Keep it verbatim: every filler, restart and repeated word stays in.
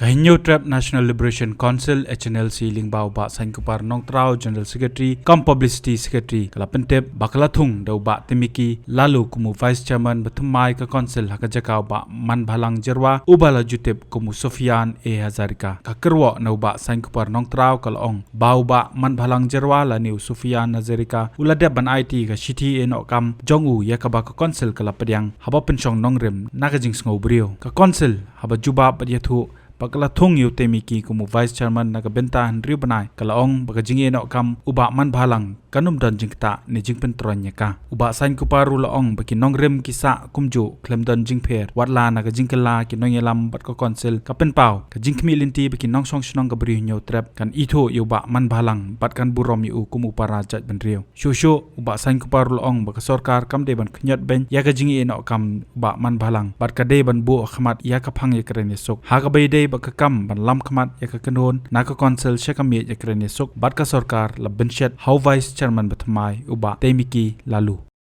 Hynñiewtrep National Liberation Council H N L C lyngba u Bah Sainkupar Nongtraw, General Secretary cum Publicity Secretary, ka la pyntip ba ka la thung da u Bah Temiki Lalu kum u Vice Chairman ba thymmai ka Council ha ka jaka u Bah Manbhalang Jyrwa uba la ju tip kum u Sufian A Hazarika. Ka kyrwoh na u Bah Sainkupar Nongtraw ka la ong ba u Bah Manbhalang Jyrwa lane u Sufian Hazarika u la dep ban aiti ka shithi ïehnoh kam jong u ïa kaba ka Council ka la pdiang haba pynshong nongrim na ka jingsngew briew. Ka Council haba jubab bad ïathuh ba ka la thung ïa u Temiki kum u Vice Chairman na ka bynta hynriew bnai, ka la ong ba ka jingïehnoh kam u Bah Manbhalang kan ym don jingktah ne jingpyntroiñ ïa ka. U Bah Sainkupar u la ong ba ki nongrim ki sah kumjuh khlem don jingpher, watla na ka jingkylla ki nongïalam bad ka Council ka pynpaw ka jingkhmih lynti ba ki nongshong shnong ka Bri Hynñiewtrep kan ithuh ïa u Bah Manbhalang bad kan burom ïa u kum u para jaitbynriew. Shuh shuh u Bah Sainkupar u la ong ba ka sorkar kam dei ban khñiot beiñ ïa ka jingïehnoh kam u Bah Manbhalang bad ka dei ban buh khmat ïa ka phang ïakren ïasuk. Ha kaba ïadei bad ka kam ban lam khmat ïa ka kynhun na ka Council sha ka miej ïakren ïasuk bad ka sorkar, la bynshet ha u Vice Chairman ba thymmai u Bah Temiki Lalu.